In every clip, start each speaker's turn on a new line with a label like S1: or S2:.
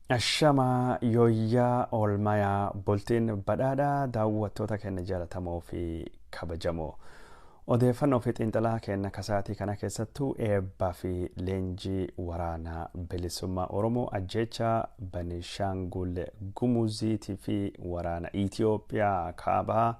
S1: Ashamaa yooyyaa oolmayaa bultiin badhaadhaa daawwattoota keenya jaallatamoo fi kabajamoo. Odeeffannoo fi xiinxalaa keenya kasaatii kana keessattuu eebbaa fi leenjii waraanaa bilisummaa Oromoo, ajjeechaa Benishaangul Gumuziitii fi waraana Itoophiyaa kaabaa,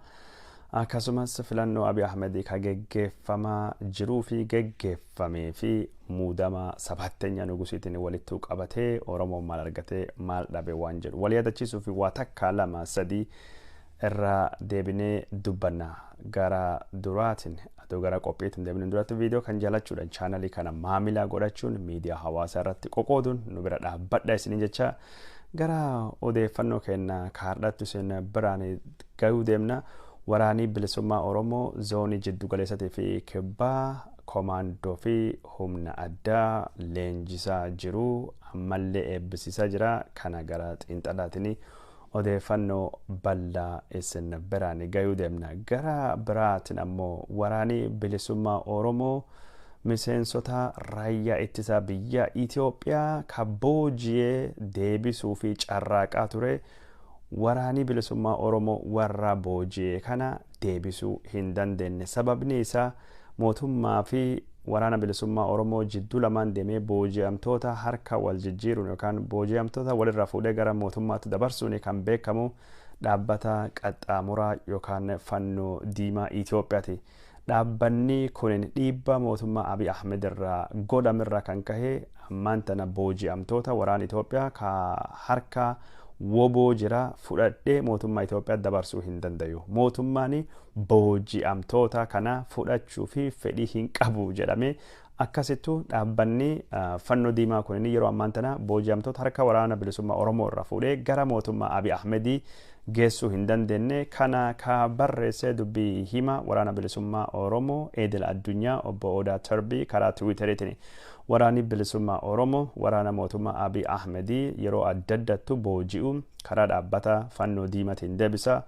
S1: akkasumas filannoo Abiy Ahmed ka geggeeffamaa jiruu fi geggeeffamee fi muudama sabaatteenya nugusiitiin walitti qabatee Oromoon maal argatee maal dhabe waan jedhu wal yaadachiisuu fi waa takka lama sadii irraa deebinee dubbanna. Gara duraatiin adoo gara qophiitiin deebineen duratti, viidiyoo kan jaalachuudhaan chaanalii kana maamila godhachuun miidiyaa hawaasaa irratti qoqooduun nu bira dhaabbadha isiniin jecha gara odeeffannoo keenya kaardhattu isin biraan gahuu deemna. Waraanii bilisummaa Oromoo zoonii jiddu galeessatii fi kibbaa komaandoo fi humna addaa leenjisaa jiru, ammallee eebbisiisaa jira. Kana gara xiinxalaatiin odeeffannoo bal'aa isin biraan gahuu deemna. Gara biraatiin ammoo waraanii bilisummaa Oromoo miseensota raayyaa ittisa biyya Itoophiyaa ka booji'ee deebisuu fi carraaqaa ture. Waraanii bilisummaa Oromoo warra booji'ee kana deebisuu hin dandeenye. Sababni isaa mootummaa fi waraana bilisummaa Oromoo jidduu lamaan deemee booji'amtoota harka wal jijjiiruun yookaan booji'amtoota walirraa fuudhee gara mootummaatti dabarsuun kan beekamu dhaabbata qaxxaamuraa yookaan fannoo diimaa Itoophiyaati. Dhaabbanni kun dhiibbaa mootummaa Abiy Ahmed irraa godhamerraa kan kahe ammaan tana booji'amtoota waraana Itoophiyaa ka harka woboo jira fudhadhee mootummaa Itoophiyaa dabarsuu hin dandayu. Mootummaan booji'amtoota kana fudhachuu fi fedhii hin qabu jedhamee akkasittuu dhaabbanni fannoo diimaa kun yeroo ammaan tana booji'amtoota harka waraana bilisummaa Oromoo irraa fuudhee gara mootummaa Abiy Ahmedii geessuu hin dandeenye. Kana ka barreessee dubbii hima waraana bilisummaa Oromoo idil addunyaa obbo Odaa Tarbii karaa Tiwiiteriitiin, waraanni bilisummaa Oromoo waraana mootummaa Abiy Ahmedii yeroo adda addattu booji'u karaa dhaabbata fannoo diimatiin deebisa.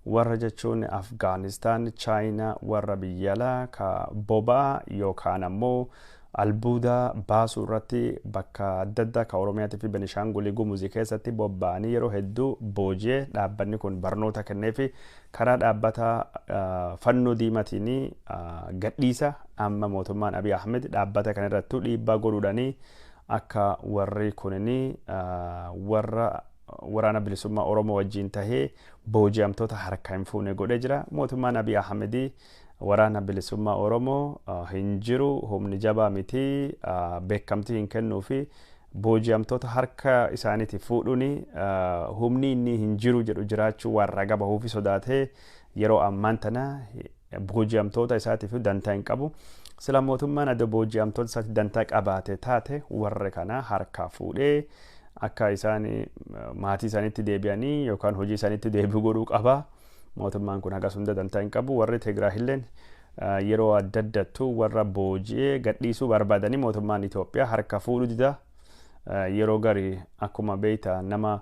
S1: Warra jechuun Afgaanistaan, Chaayinaa, warra biyya alaa ka boba'aa yookaan ammoo albuuda baasuu irratti bakka adda addaa ka Oromiyaatii fi Benishaangulii Gumuzii keessatti bobba'anii yeroo hedduu booji'ee dhaabbanni kun barnoota kenneefi karaa dhaabbata fannoo diimatiin gadhiisa. Amma mootummaan Abiy Ahmed dhaabbata kana irrattuu dhiibbaa godhuudhaanii akka warri kunini warra waraana bilisummaa Oromoo wajjin tahee booji'amtoota harka hin fuune godhee jira. Mootummaan Abiy Ahmed waraana bilisummaa Oromoo hin jiru, humni jabaa miti, beekamtii hin kennuu fi booji'amtoota harka isaaniiti fuudhuun humni inni hin jiru jedhu jiraachuu waan raga bahuufi sodaatee yeroo ammaan tana booji'amtoota isaatiif dantaa hin qabu. Sila mootummaan adda booji'amtoota isaatiif dantaa qabaate taate warra kana harkaa fuudhee akka isaan maatii isaaniitti deebi'anii yookaan hojii isaaniitti deebi'u godhuu qaba. Mootummaan kun hagas hunda dantaa hin qabu. Warri Tigraahilleen yeroo adda addattu warra booji'ee gadhiisuu barbaadanii mootummaan Itoophiyaa harka fuudhuu dida. Yeroo gari akkuma beekta nama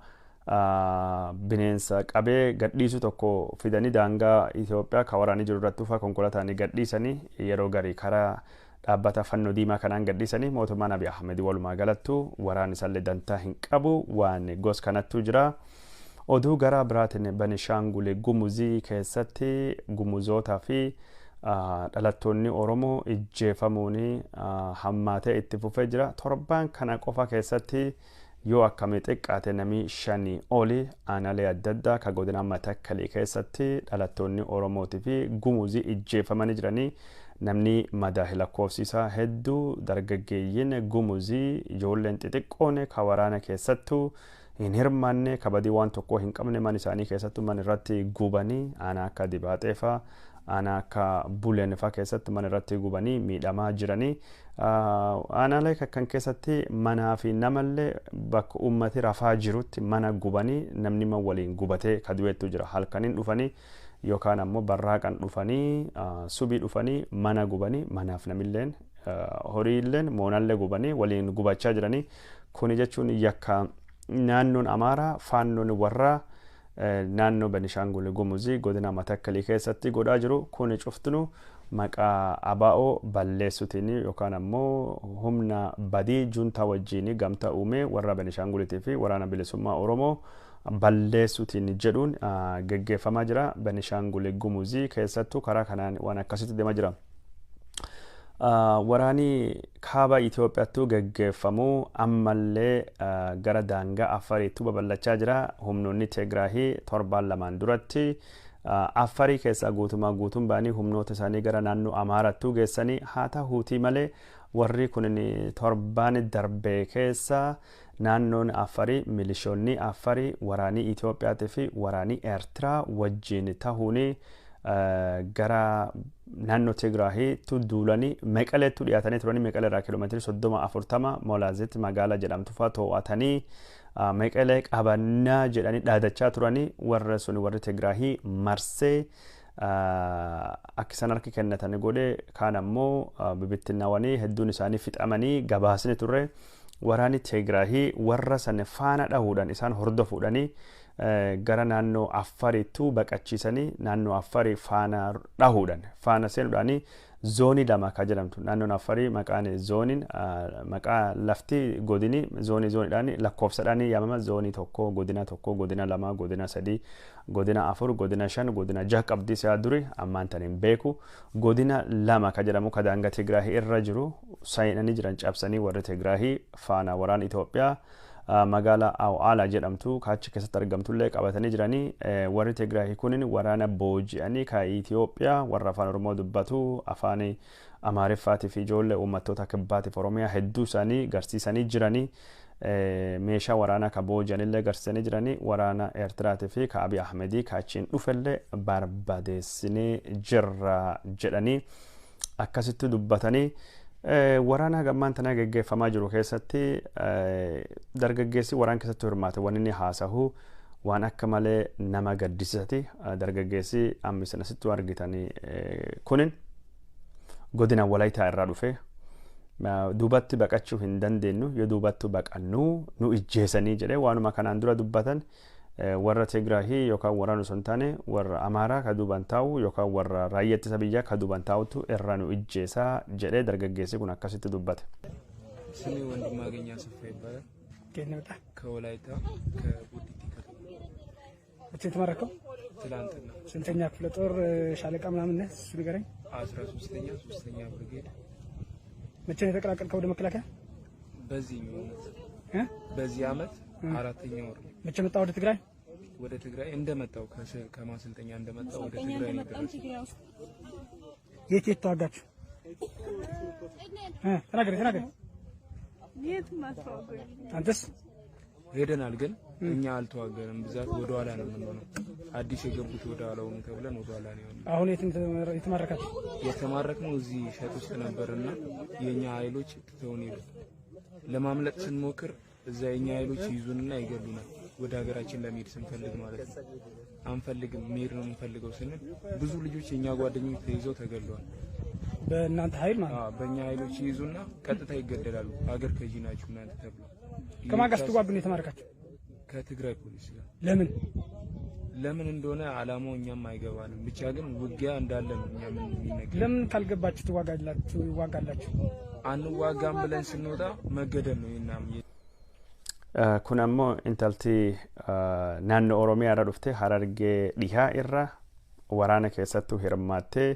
S1: bineensa qabee gadhiisu tokko fidanii daangaa Itoophiyaa ka waraanni jiru irratti uffaa konkolaataan gadhiisanii yeroo gari karaa dhaabbata fannoo diimaa kanaan gadhiisanii. Mootummaan Abiy Ahmed walumaa galattu waraan isaallee dantaa hin qabu, waan gos kanattu jira. Oduu gara biraatiin Benishaangul Gumuzii keessatti gumuzootaa fi dhalattoonni Oromoo ijjeefamuun hammaatee itti fufee jira. Torbaan kana qofa keessatti yoo akkamii xiqqaate namni 5 oli aanaalee adda addaa ka godina Matakkalii keessatti dhalattoonni Oromootii fi Gumuzii ijjeefamanii jiranii, namni madaahi lakkoofsisaa hedduu, dargaggeeyyiin Gumuzii ijoolleen xixiqqoon ka waraana keessattuu hin hirmaanne, kabadii waan tokko hin qabne man isaanii keessattuu man irratti gubanii, aanaa akka Dibaaxeefaa, aanaa akka Buleenfaa keessatti man irratti gubanii miidhamaa jiranii. Aanaalee kan keessatti manaa fi namallee bakka uummati rafaa jirutti mana gubanii namni man waliin gubatee ka du'eettu jira. Halkaniin dhufanii yookaan ammoo barraaqan dhufanii, subii dhufanii mana gubanii, manaaf namilleen horiilleen moonallee gubanii waliin gubachaa jiranii. Kuni jechuun yakka naannoon Amaaraa faannoon warra naannoo Benishaangul Gumuzii godina Matakkalii keessatti godhaa jiru kuni cuftinu Maqaa ABO balleessuutiin yookaan ammoo humna badii juntaa wajjin gamtaa uume warra Benishaanguliitii fi waraana bilisummaa Oromoo balleessuutiin jedhuun geggeeffamaa jira. Benishaangul Gumuzii keessattuu karaa kanaan waan akkasitti deemaa jira. Waraanni kaaba Itoophiyaattuu geggeeffamuu ammallee gara daangaa Afariitti babal'achaa jira. Humnoonni Tigraahii torbaan lamaan duratti Afarii keessaa guutumaa guutuun ba'anii humnoota isaanii gara naannoo Amaarattuu geessanii haa ta'uutii malee warri kun torbaan darbee keessa naannoon Afarii milishoonni Afarii waraanii Itoophiyaatii fi waraanii Eertiraa wajjin tahuun gara naannoo Tigraahiitti duulanii Meqaleetti dhiyaatanii turanii Meqalee irraa kiiloomeetirii 30-40 Moolaazit magaalaa jedhamtu fa'aa to'atanii Meqalee qabannaa jedhanii dhaadachaa turanii warra sun warri Tigraahii marsee akka isaan harka kennatan godhe kaan ammoo bibittinnaawanii hedduun isaanii fixamanii gabaasni turre waraanni Tigraahii warra san faana dhahuudhaan isaan hordofuudhaanii gara naannoo Affariittuu baqachiisanii naannoo Affarii faana dhahuudhaan faana seenuudhaanii zoonii lama akka jedhamtu naannoon Affarii maqaan zooniin maqaa lafti godini zoonii zooniidhaan lakkoofsadhaan yaamama zoonii 1 godina 1 godina 2 godina 3 godina 4 godina 5 godina 6 qabdii isaa duri ammaan tan hin beeku godina 2 ka jedhamu ka daangaa Tigraahii irra jiru seenanii jiran cabsanii warri Tigraahii faana waraan Itoophiyaa magaalaa Aw'aalaa jedhamtu kaachi keessatti argamtullee qabatanii jiranii warri Tigraahii kunin waraana booji'anii ka Itoophiyaa warra afaan Oromoo dubbatu afaan Amaariffaatii fi ijoollee uummattoota kibbaatiif Oromiyaa hedduu isaanii garsiisanii jiranii meeshaa waraanaa ka booji'anillee garsiisanii jiranii waraana Eertiraatii fi ka Abiy Ahmedii ka achiin dhufellee barbadeessinee jirra jedhanii akkasitti dubbatanii waraana gammaan tanaa geggeeffamaa jiru keessatti dargaggeessi waraan keessatti hirmaate waan inni haasahu waan akka malee nama gaddisiisati. Dargaggeessi amma isin asitti argitanii kunin godina Walaayitaa irraa dhufe duubatti baqachuu hin dandeenyu yoo duubatti baqannu nu ijjeesanii jedhee waanuma kanaan dura dubbatan warra Tigraahii yookaan warra osoo hin taane warra Amaaraa ka duubaan taa'u yookaan warra raayyaa ittisa biyyaa ka duubaan taa'utu irra nu ijjeesaa jedhee dargaggeessi kun akkasitti dubbate.
S2: ስሜ ወንድማገኝ አሰፋ ይባላል።
S3: ከየት ነው የመጣህ?
S2: ከወላይታ ከቦዲቲ ከተማ።
S3: መቼ የተማረከው?
S2: ትላንትና።
S3: ስንተኛ ክፍለ ጦር ሻለቃ ምናምን ነህ? እሱ ንገረኝ።
S2: 13ኛ ሶስተኛ ብርጌድ።
S3: መቼ ነው የተቀላቀልከው ወደ መከላከያ?
S2: በዚህኛው አመት።
S3: እ?
S2: በዚህ አመት አራተኛ ወር ነው።
S3: መቼ መጣህ ወደ ትግራይ?
S2: ወደ ትግራይ እንደመጣው ከማሰልጠኛ እንደመጣው ወደ ትግራይ ነው የደረስኩት።
S3: የት የት ተዋጋችሁ? ተናገር ተናገር።
S4: የትም አልተዋጋንም።
S3: አንተስ?
S2: ሄደናል ግን እኛ አልተዋገንም። ብዛት ወደ ኋላ ነው የምንሆነው። አዲስ የገቡት ወደ ኋላ ሆኑ ተብለን ወደ ኋላ ነው የሆነው።
S3: አሁን የት የተማረካችሁ?
S2: የተማረክነው እዚህ ሸጥ ውስጥ ነበርና የኛ ኃይሎች ትተውን ሄዱ። ለማምለጥ ስንሞክር እዛ የኛ ኃይሎች ይዙንና ይገሉናል። ወደ ሀገራችን ለመሄድ ስንፈልግ ማለት ነው። አንፈልግም መሄድ ነው የምንፈልገው ስንል ብዙ ልጆች የኛ ጓደኞች ተይዘው ተገለዋል።
S3: በእናንተ ኃይል ማለት ነው?
S2: አዎ በእኛ ኃይሎች ይይዙና ቀጥታ ይገደላሉ። ሀገር ከጂ ናችሁ እናንተ ተብለው።
S3: ከማን ጋር ስትዋጉ ነው የተማረካችሁ?
S2: ከትግራይ ፖሊስ ጋር።
S3: ለምን?
S2: ለምን እንደሆነ አላማው እኛም አይገባንም። ብቻ ግን ውጊያ እንዳለ ነው እኛ ምን የሚነገር።
S3: ለምን ካልገባችሁ ትዋጋላችሁ?
S2: አንዋጋም ብለን ስንወጣ መገደል ነው የኛም።
S1: Kun ammoo intalti naannoo Oromiyaa irra dhufte Harargee dhihaa irra waraana keessattuu hirmaattee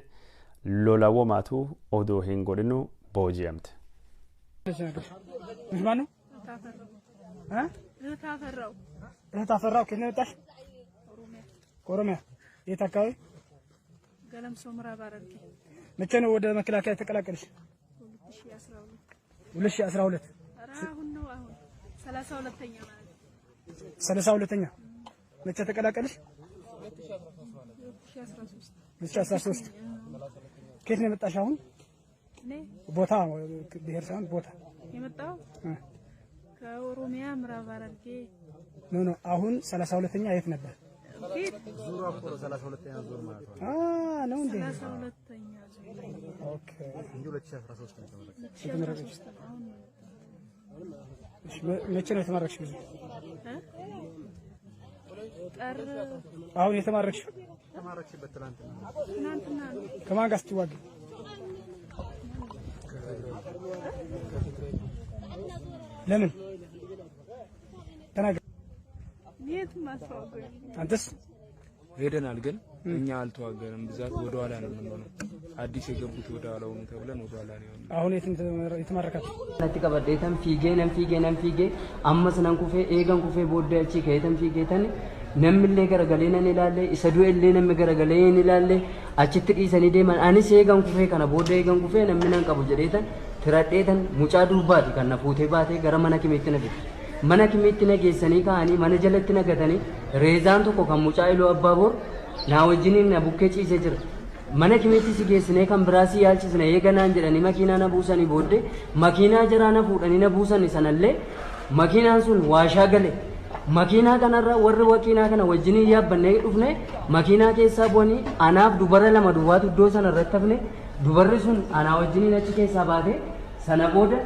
S1: lola womaatu odoo hin godhinu booji'amte.
S3: ማን ነው?
S4: እህት አፈራው።
S3: እህት አፈራው። ከየት ነው የመጣሽ? ኦሮሚያ። የት አካባቢ?
S4: ገለምሶ ምዕራብ ሐረርጌ።
S3: መቼ ነው ወደ መከላከያ የተቀላቀልሽ?
S4: 2012።
S3: 2012።
S4: ኧረ አሁን ነው አሁን 32ኛ ማለት ነው።
S3: 32ኛ መቼ ተቀላቀልሽ?
S4: 2013።
S3: 2013። ከየት ነው የመጣሽ አሁን?
S4: እኔ
S3: ቦታ ብሔር ሳይሆን ቦታ።
S4: የመጣው ከኦሮሚያ ምዕራብ ሐረርጌ።
S3: No no አሁን 32ኛ የት ነበር?
S4: ፊት
S3: ነው እንዴ?
S4: 32ኛ ዙር።
S3: Okay
S4: 2013 አሁን ነው።
S3: መቼ ነው የተማረክሽ? ብዙ
S4: ጥር።
S3: አሁን የተማረክሽው?
S4: ትናንትና ነው።
S3: ከማን ጋር ስትዋጊ?
S2: ከትግራይ።
S3: ለምን ተናገር።
S4: የትም አልተዋጋንም።
S3: አንተስ?
S2: ሄደናል፣ ግን እኛ አልተዋገንም። ብዛት ወደ ኋላ ነው የምንሆነው። አዲስ የገቡት ወደ ኋላ ሆኑ ተብለን ወደ ኋላ ነው የሆነው።
S3: አሁን የት የተማረካችሁ?
S5: Natti qabadheetan fiigee nan fiigee nan fiigee ammas nan kufee eegan kufee booddee achi ka'eetan fiigeetan namnillee garagalee nan ilaalle, isa du'ellee namni garagalee hin ilaalle, achitti dhiisanii deeman. Anis eegan kufee kana booddee eegan kufee namni nan qabu jedheetan tiradheetan mucaa durbaati kan na fuutee baatee gara mana kimiitti na fide. Mana kimiitti na geessanii ka'anii mana jalatti na gatanii, reezaan tokko kan mucaa Iluu Abbaaboor naa wajjiniin na bukkee ciisee jira. Mana kimiitti si geessinee kan biraa si yaalchisne eeganaan jedhanii makiinaa na buusanii booddee makiinaa jaraa na fuudhanii na buusanii sanallee makiinaan sun waashaa gale. Makiinaa kanarra warri makiinaa kana wajjiniin yaabbannee dhufne makiinaa keessaa bu'anii anaaf dubara lama duwwaatu iddoo sana irratti hafne. Dubarri sun anaa wajjiniin achi keessaa baate. Sana booda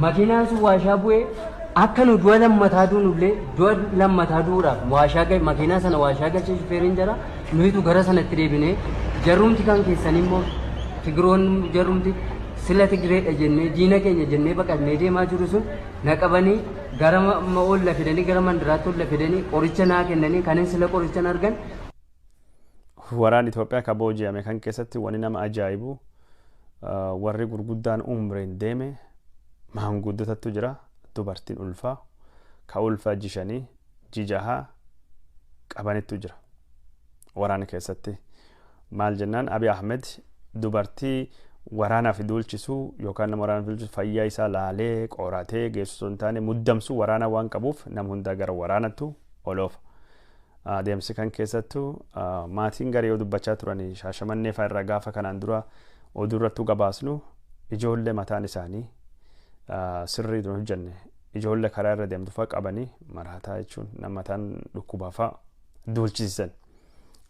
S5: makiinaan sun waashaa bu'ee akka nu du'a lammataa duunullee du'a lammataa du'uudhaaf waashaa gahe. Makiinaa sana waashaa galchee shufeeriin jara nuyitu gara sanatti deebinee jarrumti kan keessanii immoo Tigiroon jarrumti sila Tigireedha jennee diina keenya jennee baqannee deemaa jiru sun na qabanii gara olla fidanii, gara mandiraatti olla fidanii qoricha naa kennanii kanin sila qoricha argan.
S1: Waraan Itoophiyaa ka booji'ame kan keessatti wanni nama ajaa'ibu warri gurguddaan umriin deeme maanguddootatu jira, dubartiin ulfaa ka ulfa jishanii jijahaa qabanittu jira waraana keessatti. Maal jennaan, Abiy Ahmed dubartii waraanaaf duulchisuu yookaan nama waraanaaf duulchisu fayyaa isaa laalee qoratee geessu osoo hin taane muddamsuu waraana waan qabuuf nama hundaa gara waraanattu oloofa. Adeemsi kan keessattuu maatiin garee yoo dubbachaa turanii Shaashamannee fa'aa irraa gaafa kanaan dura oduu irrattuu gabaasnu ijoollee mataan isaanii sirrii hin hojjenne, ijoollee karaa irra deemtu fa'aa qabanii maraataa jechuun nama mataan dhukkubaa fa'aa duulchisiisan.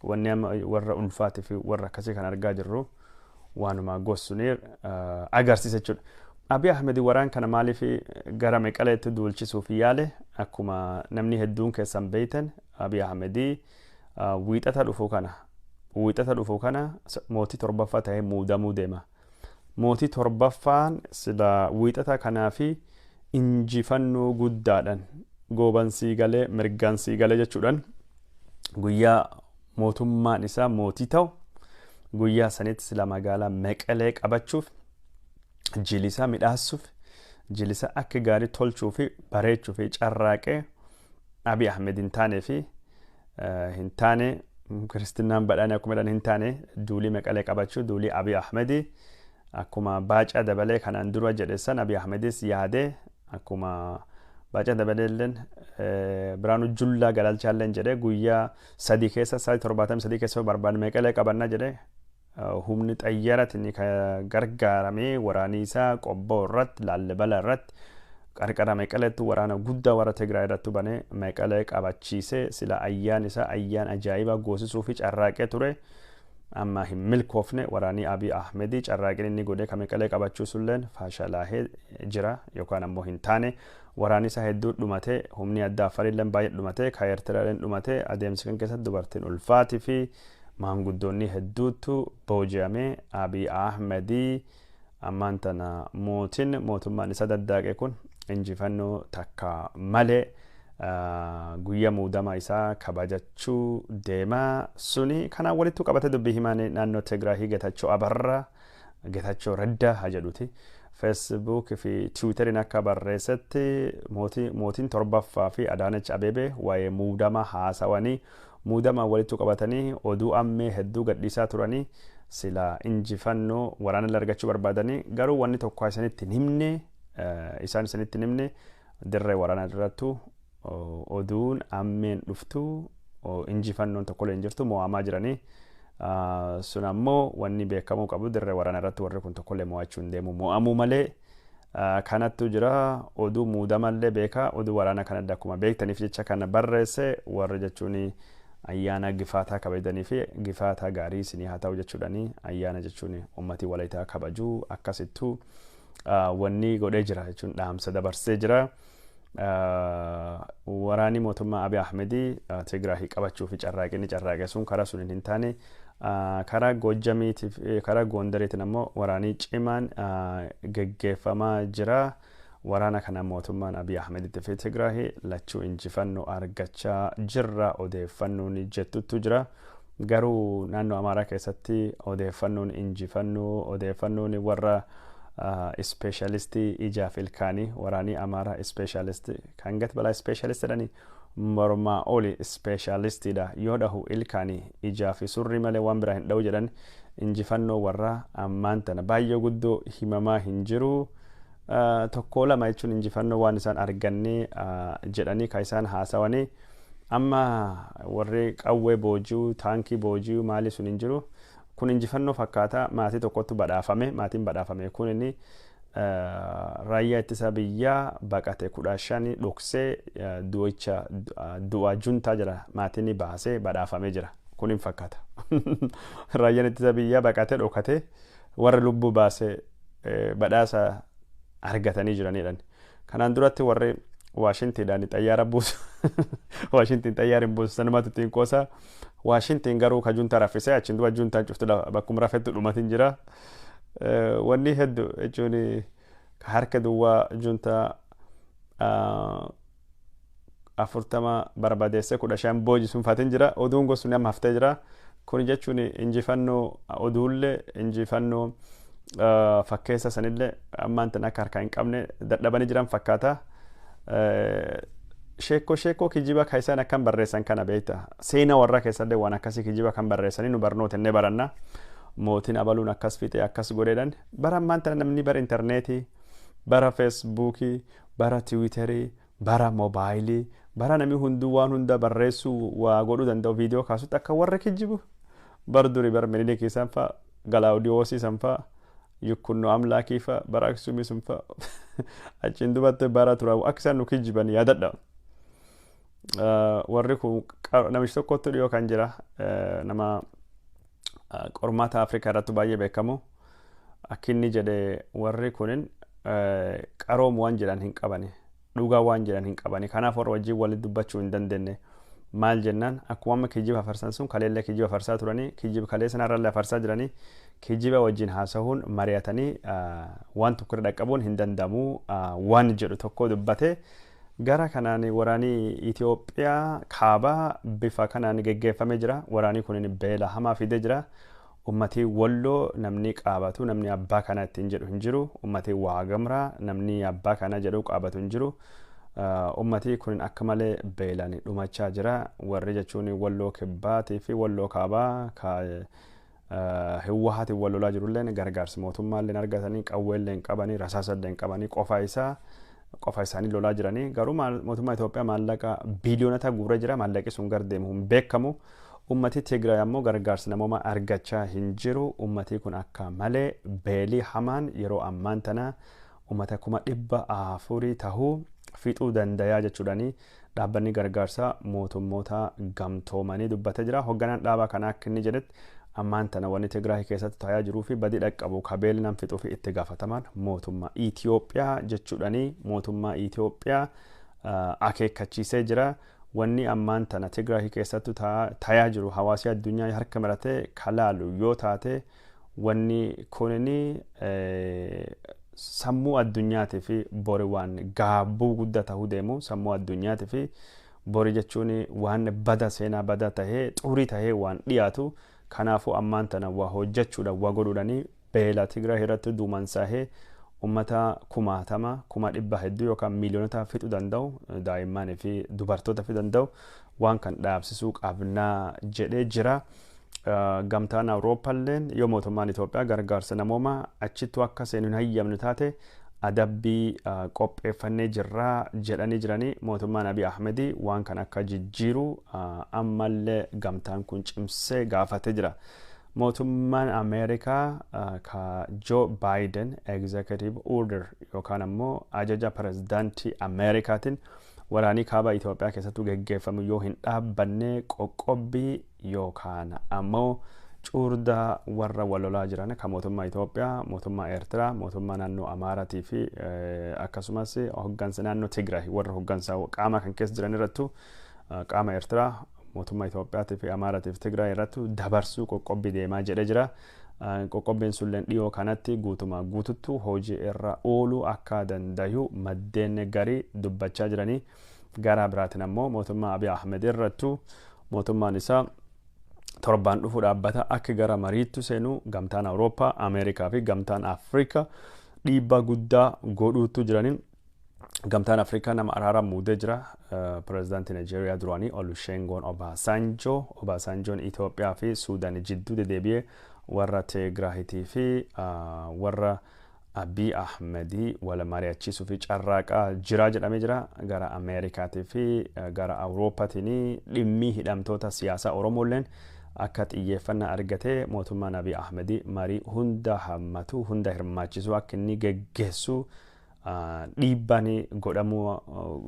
S1: Wanni amma warra ulfaatii fi warra akkasii kan argaa jirru waanuma gossunii agarsiisa jechuudha. Abiy Ahmed waraan kana maaliif gara Meqaleetti duulchisuuf yaale? Akkuma namni hedduun keessan beeytan, Abiy Ahmed wiixata dhufu kana mootii torbaffaa ta'ee muudamuu deema. Mootii torbaffaan sila wiixata kanaa fi injifannoo guddaadhaan goobansii galee mirgaansii galee jechuudhaan guyyaa mootummaan isaa mootii ta'u guyyaa sanitti sila magaalaa Meqalee qabachuuf, jilisa midhaassuuf, jilisa akka gaarii tolchuu fi bareechuu fi carraaqee Abiy Ahmed hin taane fi hin taane kiristinnaan badhaane akkuma jedhan hin taane duulii Meqalee qabachuu duulii Abiy Ahmed. Akkuma Baacaa Dabalee kanaan dura jedhe san Abiy Ahmedis yaadee, akkuma Baacaa Dabalee illeen Biraanuu Jullaa Galalchaalleen jedhe, guyyaa 3 keessa, sa'aatii 73 keessa barbaanne Meqalee qabanna jedhe. Humni xayyaaratiin gargaaramee waraanii isaa Qobboo irratti, Laallibala irratti, qarqara Meqaleetti waraana guddaa warra Tigraay irratti banee Meqalee qabachiisee sila ayyaan isaa ayyaan ajaa'ibaa goosisuu fi carraaqee ture. Amma hin milkoofne. Waraanii Abiy Ahmedii carraaqeen inni godhee ka Meqalee qabachuu sulleen faashalaahee jira yookaan ammoo hin taane. Waraanni isaa hedduu dhumatee, humni addaa Affarilleen baay'ee dhumatee, ka Eertiraalleen dhumatee. Adeemsa kan keessatti dubartiin ulfaatii fi maanguddoonni hedduutu booji'amee. Abiy Ahmedii ammaan tana mootiin mootummaan isa daddaaqe kun injifannoo takka malee guyyaa muudama isaa kabajachuu deemaa. Suni kanaan walitti qabate dubbii himaan naannoo Tigraahii Getachoo Abarraa, Getachoo Raddaa haa jedhuti. Facebook fi Tiwiiteriin akka barreessetti mootiin torbaffaa fi Adaanach Abeebee waa'ee muudama haasawanii muudama walitti qabatanii oduu ammee hedduu gadhiisaa turanii sila injifannoo waraana argachuu barbaadanii. Garuu wanni tokko isanitti hin himne, isaan isanitti hin himne, dirree waraanaa irrattu oduun ammeen dhuftu injifannoon tokkollee hin jirtu, mo'amaa jiranii. Sun ammoo wanni beekamuu qabu dirree waraanaa irratti warri kun tokkollee mo'achuu hin deemu, mo'amuu malee. Kanattu jira. Oduu muudamallee beekaa, oduu waraanaa kana akkuma beektaniif jecha kana barreesse. Warri jechuun ayyaana Gifaataa kabajanii fi Gifaataa gaarii isinii haa ta'u jechuudhani, ayyaana jechuun ummatii Walaayitaa kabajuu akkasittuu wanni godhee jira jechuun dhaamsa dabarsee jira. Waraanni mootummaa Abiy Ahmedii Tigraahii qabachuu fi carraaqinni carraaqe sun karaa sun hin taane. Karaa Goojjamiitiif karaa Goondariitiin ammoo waraanii cimaan geggeeffamaa jira. Waraana kana mootummaan Abiy Ahmeditti fi Tigraay lachuu injifannoo argachaa jirra odeeffannoon jettutu jira. Garuu naannoo Amaaraa keessatti odeeffannoon injifannoo, odeeffannoon warra ispeeshalistii ijaaf ilkaanii, waraanii Amaaraa ispeeshalistii kan gati balaa ispeeshalistii jedhanii mormaa oli ispeeshaalistiidha, yoo dhahu ilkaanii ijaa fi surrii malee waan biraa hin dha'u jedhan, injifannoo warra ammaan tana baay'ee guddoo himamaa hin jiru. Tokko lama jechuun injifannoo waan isaan argannee jedhanii kan isaan haasawanii, amma warri qawwee booji'uu, taankii booji'uu maali sun hin jiru. Kun injifannoo fakkaata, maatii tokkotti badhaafame. Maatiin badhaafame kun inni raayyaa ittisa biyyaa baqate 15 dhoksee du'icha du'a juntaa jira, maatiin baasee badhaafamee jira. Kun hin fakkaata. Raayyaan ittisa biyyaa baqatee dhokatee warra lubbuu baasee badhaasa argatanii jiranidha. Kanaan duratti warri Waashintiidhaan xayyaara buusu, Waashintiin xayyaara hin buusu, sanumatu ittiin qoosa. Waashintiin garuu ka juntaa raffisee, achiin duba juntaan cuftu bakkuma rafettu dhumatin jira. Wanni hedduu jechuun harka duwwaa juntaa 40 barbadeessee 15 boojisuun faatin jira. Oduun gosuun amma haftee jira. Kun jechuun injifannoo oduullee injifannoo fakkeessa sanillee ammaan tana akka harkaa hin qabne dadhabanii jiran fakkaata. Sheekoo sheekoo kijiba kan isaan akkam barreessan kana beekta. Seenaa warra keessallee waan akkasii kijiba kan barreessanii nu barnoota inni baranna. Mootiin abaluun akkas fiixee akkas godheedhaan, bara ammaan tana namni bara intarneetii, bara feesbuukii, bara tiwiiterii, bara moobaayilii, bara namni hunduu waan hunda barreessuu waa godhuu danda'u, viidiyoo kaasutti akka warra kijibu. Bara durii bara Minilikii isaan fa'a, Galaawudiyoosii san fa'a, Yukkunnoo Amlaakii fa'a, bara Aksumii sun fa'a, achiin dubatti bara tura akka isaan nu kijiban yaadadha. Warri kun namichi tokkotti dhiyoo kan jira, nama qormaata Afrikaa irratti baay'ee beekamu, akka inni jedhe warri kunin qaroom waan jedhan hin qabani, dhugaa waan jedhan hin qabani, kanaaf warra wajjin walitti dubbachuu hin dandeenye. Maal jennaan, akkuma amma kijiba farsan sun kaleellee kijiba farsaa turanii, kijiba kalee sanarrallee farsaa jiranii, kijiba wajjin haasahuun mari'atanii waan tokko irra dhaqqabuun hin danda'amu waan jedhu tokko dubbate. Gara kanaan waraanii Itoophiyaa kaabaa bifa kanaan geggeeffamee jira. Waraanii kun beela hamaa fidee jira. Ummatii Walloo namni qaabatu, namni abbaa kana ittiin jedhu hin jiru. Ummatii Waagamraa namni abbaa kana jedhu qaabatu hin jiru. Ummatii kun akka malee beelaan dhumachaa jira. Warri jechuun Walloo kibbaatii fi Walloo kaabaa ka Hiwwahaatiin wal lolaa jirulleen gargaarsa mootummaallee argatanii, qawweellee hin qabanii, rasaasallee hin qabanii, qofa isaa qofa isaanii lolaa jiranii. Garuu mootummaa Itoophiyaa maallaqa biiliyoonota guuree jira, maallaqi sun gar deemu hin beekamu. Ummati Tigraay ammoo gargaarsa namoomaa argachaa hin jiru. Ummati kun akka malee beelii hamaan yeroo ammaan tana ummata 400,000 tahuu fixuu dandayaa jechuudhaani dhaabbanni gargaarsa mootummoota gamtoomanii dubbatee jira. Hoogganaan dhaabaa kanaa akka inni jedhetti, ammaan tana wanni Tigraay keessatti taa'aa jiruu fi badii dhaqqabu kabeelli nam fixuu fi itti gaafatamaan mootummaa Itoophiyaa jechuudhaani mootummaa Itoophiyaa akeekkachiisee jira. Wanni ammaan tana Tigraay keessatti taa'aa jiru hawaasi addunyaa harka maratee kalaalu yoo taate, wanni kunini sammuu addunyaatii fi bori waan gaabbuu guddaa ta'uu deemu, sammuu addunyaatii fi bori jechuun waan bada, seenaa bada tahee xurii tahee waan dhiyaatu. Kanaafuu ammaan tana waa hojjechuudhaan waa godhuudhaanii beela Tigraay irratti duumansaahee ummata kumaatama, kuma dhibba hedduu yookaan miiliyoonota fixuu danda'u, daa'immanii fi dubartoota fixuu danda'u, waan kan dhaabsisuu qabnaa jedhee jira. Gamtaan Awurooppaalleen yoo mootummaan Itoophiyaa gargaarsa namoomaa achittu akka seenu hin hayyamnu taate adabbii qopheeffannee jirraa jedhanii jiranii. Mootummaan Abiy Ahmedii waan kan akka jijjiiru ammallee gamtaan kun cimsee gaafatee jira. Mootummaan Ameerikaa ka Joe Biden executive order yookaan ammoo ajaja pirezidaantii Ameerikaatiin waraanii kaaba Itoophiyaa keessattuu geggeeffamu yoo hin dhaabbanne, qoqqobbii yookaan ammoo cuurdaa warra wal lolaa jiran kan mootummaa Itoophiyaa, mootummaa Eertiraa, mootummaa naannoo Amaaraatii fi akkasumas hoggansa naannoo Tigraay, warra hoggansa qaama kan keessa jiran irrattu, qaama Eertiraa, mootummaa Itoophiyaatii fi Amaaraatii fi Tigraay irratti dabarsuu qoqqobbii deemaa jedhee jira. Qoqqobbiin sulleen dhiyoo kanatti guutumaa guututtu hojii irra ooluu akka dandayu maddeen garii dubbachaa jiranii. Gara biraatiin ammoo mootummaa Abiy Ahmed irrattu mootummaan isaa torbaan dhufu dhaabbata akka gara mariittu seenuu gamtaan Awurooppaa, Ameerikaa fi gamtaan Afrikaa dhiibbaa guddaa godhuutu jiraniin. Gamtaan Afrikaa nama araara muudee jira. Pireezidaantii Nigeeriyaa duraanii Olusegun Obasanjo. Obasanjoon Itoophiyaa fi Suudaan jidduu deddeebi'ee warra Tigraahitii fi warra Abiy Ahmedii wal mari'achiisuu fi carraaqaa jira jedhamee jira. Gara Ameerikaatii fi gara Awurooppaatiin dhimmi hidhamtoota siyaasaa Oromoolleen akka xiyyeeffannaa argatee mootummaan Abiy Ahmedii marii hunda hammatu, hunda hirmaachisu akka inni geggeessu dhiibbaan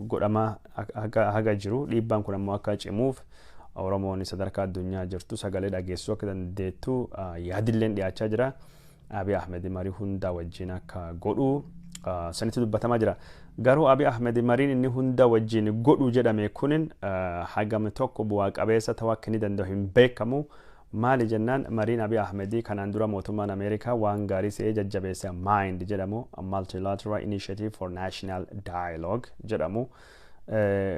S1: godhamaa haga jiru. Dhiibbaan kun ammoo akka cimuuf Oromoon sadarkaa addunyaa jirtu sagalee dhageessisuu akka dandeettu yaadilleen dhiyaachaa jira. Abiy Ahmed marii hunda wajjin akka godhu sanitti dubbatamaa jira. Garuu Abiy Ahmed mariin inni hunda wajjin godhu jedhame kunin hagam tokko bu'aa qabeessa ta'uu akka inni danda'u hin beekamu. Maali jennaan, mariin Abiy Ahmed kanaan dura mootummaan Ameerikaa waan gaarii se'ee jajjabeesse MIND jedhamu, Multilateral Initiative for National Dialogue jedhamu.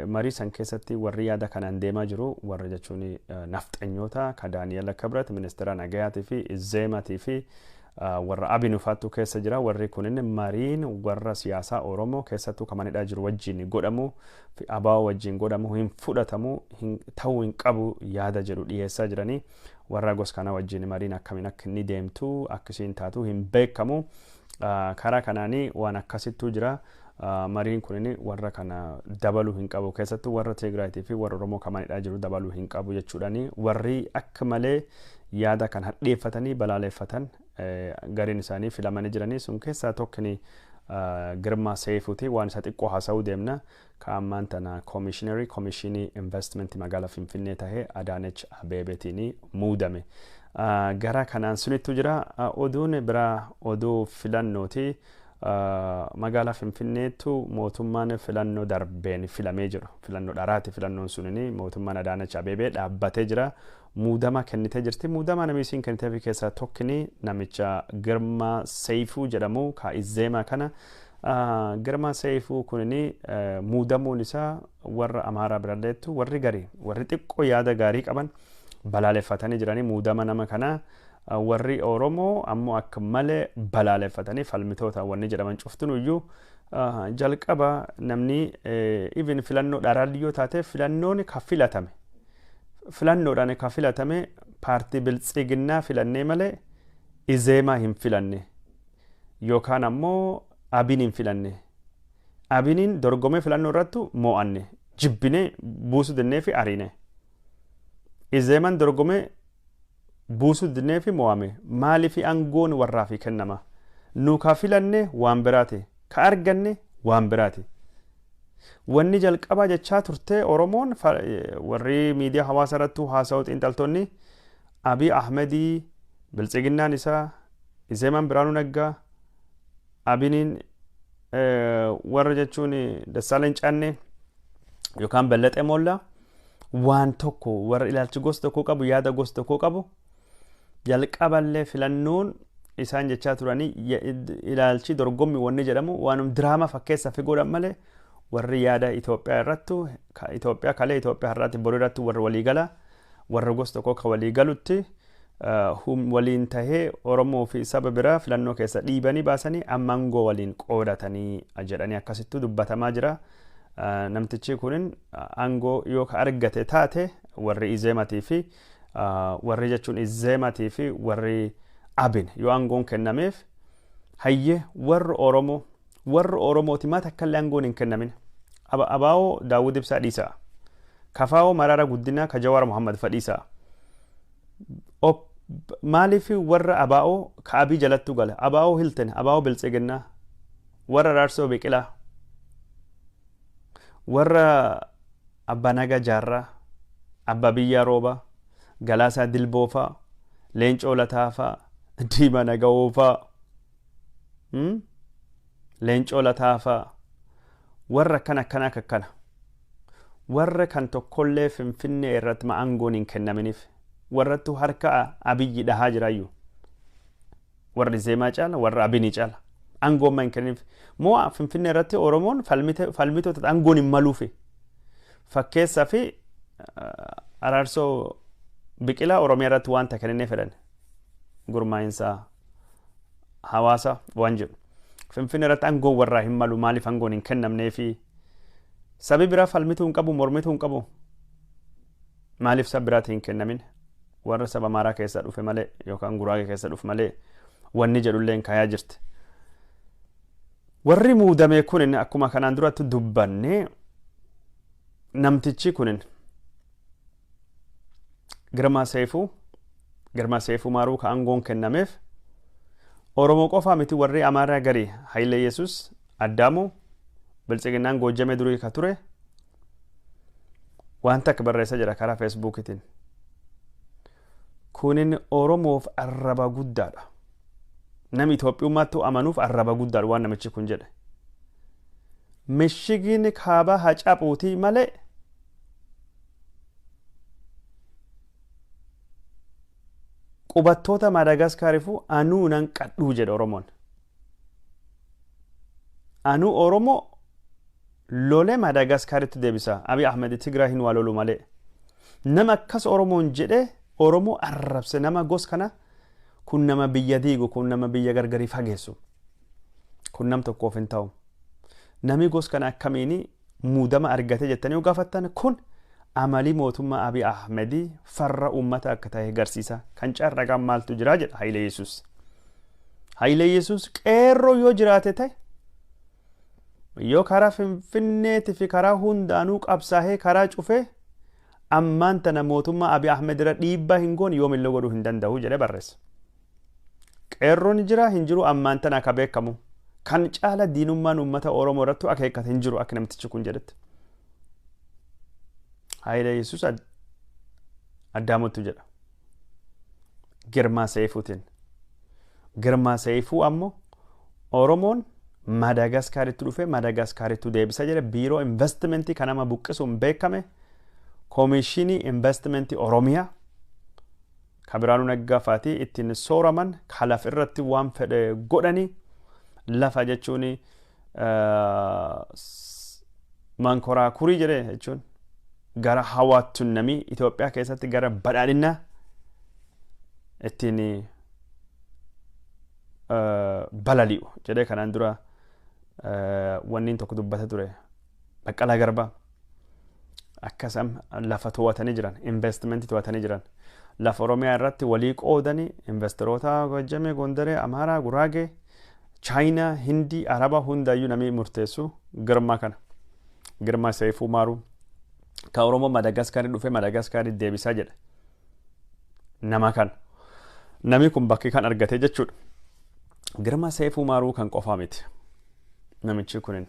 S1: Marii san keessatti warri yaada kanaan deemaa jiru warra jechuun nafxanyoota ka Daani'el Kibret ministeera nagayaatii fi Izeematii fi warra Abinufaattu keessa jira. Warri kunin mariin warra siyaasaa Oromoo keessattuu kamanidhaa jiru wajjin godhamu fi ABO wajjin godhamu hin fudhatamu, ta'uu hin qabu yaada jedhu dhiyeessaa jiranii. Warra gos kana wajjin mariin akkamiin akka inni deemtu, akkasiin taatu hin beekamu. Karaa kanaanii waan akkasittuu jira. Mariin kunin warra kana dabaluu hin qabu, keessattuu warra Tigraayitii fi warra Oromoo kamanidhaa jiru dabaluu hin qabu jechuudhaani warri akka malee yaada kan hadheeffatanii balaaleffatan gariin isaanii filamanii jiranii. Sun keessaa tokkini Girmaa Seefuuti. Waan isa xiqqoo haasa'uu deemna. Ka ammaan tana koomishinerii koomishinii investmentii magaalaa Finfinnee tahee Adaanech Abeebeetiin muudame. Gara kanaan sunittu jira. Oduun biraa oduu filannooti. Magaalaa Finfinneettu mootummaan filannoo darbeen filamee jiru. Filannoo dharaati filannoon sunini. Mootummaan Adaanech Abeebee dhaabbatee jira. Muudama kennitee jirti. Muudama namni isiin kenniteef keessaa tokkini namicha Girmaa Seifuu jedhamu ka Izeemaa kana. Girmaa Seifuu kunini muudamuun isaa warra Amaaraa biralleettu warri garii, warri xiqqoo yaada gaarii qaban balaaleffatanii jiranii muudama nama kanaa. Warri Oromoo ammoo akka malee balaaleffatanii falmitoota wanni jedhaman cuftunuyyuu jalqaba namni even filannoo dharaalli taate filannoon ka filatame, filannoodhaan ka filatame paartii Biltsiginnaa filannee malee Izeemaa hin filanne yookaan ammoo Abiin hin filanne. Abiiniin dorgomee filannoo irrattu mo'anne, jibbinee buusuu dinnee fi ariine. Izeemaan dorgomee buusuu dinnee fi mo'ame. Maaliif aangoon warraa fi kennama? Nu ka filanne waan biraati, ka arganne waan biraati. Wanni jalqabaa jechaa turte Oromoon, warri miidiyaa hawaasa irrattuu haasa'u, xiinxaltoonni, Abiy Ahmedii, Biltsiginnaan isaa, Izeemaan, Biraanuu Naggaa, Abiniin, warra jechuun Dassaaleny Caannee yookaan Ballaxee Moollaa waan tokko, warra ilaalchi gosa tokko qabu, yaada gosa tokko qabu. Jalqaballee filannoon isaan jechaa turanii ilaalchi dorgommii wanni jedhamu waanum diraamaa fakkeessa fi godhan malee warri yaada Itoophiyaa irrattu, Itoophiyaa kalee, Itoophiyaa har'aatti, boru irratti warra waliigala, warra gosa tokko ka walii galutti waliin tahee Oromoo fi saba biraa filannoo keessa dhiibanii baasanii amma aangoo waliin qoodatanii jedhanii akkasittu dubbatamaa jira. Namtichi kunin aangoo yoo ka argate taate warri Izeematii fi warri jechuun Izeematii fi warri Abin yoo aangoon kennameef, hayyee, warri Oromoo, warri Oromooti maata akkallee aangoon hin kennamin. Abaa'oo Daawud Ibsaa dhiisaa. Kafaa'oo Maraara Guddinaa ka Jawaar Muhammad fadhiisaa. Maaliif warra Abaa'oo ka Abii jalattu gala? Abaa'oo Hilten, Abaa'oo Biltsiginnaa, warra Araarsoo Biqilaa, warra Abbaa Nagaa Jaarraa, Abbaa Biyyaa Roobaa, Galaasaa Dilboofaa, Leencoo Lataafaa, Diimaa Nagawoofaa, Leencoo Lataafaa, warra akkana akkana akka akkana. Warra kan tokkollee Finfinnee irratti ma aangoon hin kennaminiif warrattu harka Abiyyi dhahaa jiraayyuu. Warri Zeemaa caala, warra Abinii caala. Aangoon ma hin kenniniif. Moo Finfinnee irratti Oromoon falmitoota aangoon hin maluufi. Fakkeessaa fi Araarsoo Biqilaa Oromiyaa irratti wanta kennee fedhan. Gurmaa'insa hawaasa waan jedhu. Finfinnee irratti aangoon warraa hin malu, maaliif aangoon hin kennamneefi? Sabi biraa falmituu hin qabu, mormituu hin qabu. Maaliif saba biraatti hin kennamin? Warra saba Amaaraa keessa dhufe malee yookaan Guraagee keessa dhufe malee wanni jedhullee hin kaayaa jirti. Warri muudame kunin akkuma kanaan duratti dubbanne, namtichi kunin Girmaa Seefuu, Girmaa Seefuu Maaruu ka aangoon kennameef Oromoo qofaa miti. Warri Amaaraa garii Hayilee Yesus Addaamuu Biltsiginnaan Goojjamee durii ka ture waan takka barreessa jira karaa Feesbuukiitiin. Kunin Oromoof arraba guddaadha. Namni Itoophiyummaatti amanuuf arraba guddaadha waan namichi kun jedhe. Mishigiin kaabaa haa caphuutii malee qubattoota Maadaagaskaariifuu anuu nan qadhuu jedhe Oromoon. Anuu Oromoo lolee Maadaagaskaaritti deebisa. Abiy Ahmed Tigraay hin waa lolu malee. Nama akkas Oromoon jedhee Oromoo arrabse, nama gos kana kun, nama biyya diigu kun, nama biyya gargarii fageessu. Kun nam tokkoof hin ta'u. Nami gos kana akkamiini muudama argate jettanii yoo gaafattan, kun amalii mootummaa Abiy Ahmedii farra uummata akka ta'e agarsiisa. Kan carraqaan maaltu jira jedha Hayilee Yesuus. Hayilee Yesuus qeerroo yoo jiraate ta'e, yoo karaa Finfinneetii fi karaa hundaanuu qabsaa'ee karaa cufee ammaan tana mootummaa Abiy Ahmed irra dhiibbaa hin goone, yoomillee godhuu hin danda'u jedhee barreessa. Qeerroon jira hin jiru ammaan tana akka beekamu. Kan caala diinummaan uummata Oromoo irratti akeekkate hin jiru akka namtichi kun jedhetti. Hayilee Yesuus Addaamuttu jedha. Girmaa Seefuutiin. Girmaa Seefuu ammoo Oromoon Maadaagaskaaritti dhufee Maadaagaskaaritti deebisa jedhe. Biiroo investimentii kan nama buqqisuun beekame, Koomishinii Investimentii Oromiyaa ka Biraanuu Naggaa faatii ittiin sooraman, ka laf irratti waan fedhe godhanii, lafa jechuun mankoraakurii jedhe jechuun gara hawaattu namii Itoophiyaa keessatti gara badhaadhinaa ittiin balali'u jedhee kanaan dura wanni tokko dubbata ture Baqqalaa Garbaa. Akkasam lafa to'atanii jiran, investimentii to'atanii jiran, lafa Oromiyaa irratti walii qoodanii investeroota Gojjamee, Gondaree, Amaaraa, Guraagee, Chaayinaa, Hindii, Araba hundayyuu namni murteessu Girmaa kana. Girmaa Seefuu Maaruu ka Oromoo Madagaskaarii dhufee Madagaskaarii deebisaa jedhe nama kana. Namni kun bakki kan argate jechuudha. Girmaa Seefuu Maaruu kan qofaa miti. Namichi kunin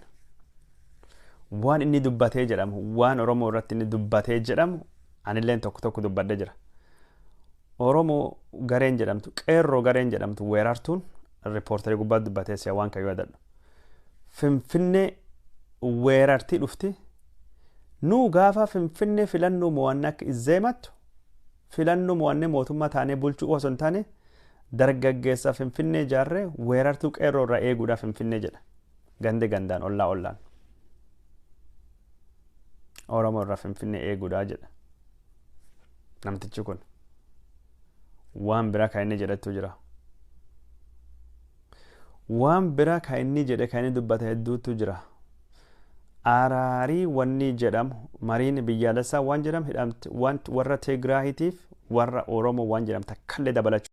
S1: waan inni dubbatee jedhamu, waan Oromoo irratti inni dubbatee jedhamu, anilleen tokko tokko dubbadhee jira. Oromoo gareen jedhamtu, qeerroo gareen jedhamtu weerartuun riippoortarii gubbaatti dubbatee si'a waan kan yaadadhu. Finfinnee weerartii dhufti. Nu gaafa Finfinnee filannoo mo'annee akka izzeemattu, filannoo mo'annee mootummaa taanee bulchuu osoo hin taane, dargaggeessa Finfinnee ijaarree weerartuu qeerroo irraa eeguudhaaf Finfinnee jedha. Gandi gandaan, ollaa ollaan. Oromoo irraa Finfinnee eeguudhaa jedha. Namtichi kun. Waan biraa kan inni jedhettu jira. Waan biraa kan inni jedhe, kan inni dubbate hedduutu jira. Araarii wanni jedhamu, mariin biyyaalessaa waan jedhamu hidhamti, warra Tigraahitiif warra Oromoo waan jedhamu takkallee dabalachuu.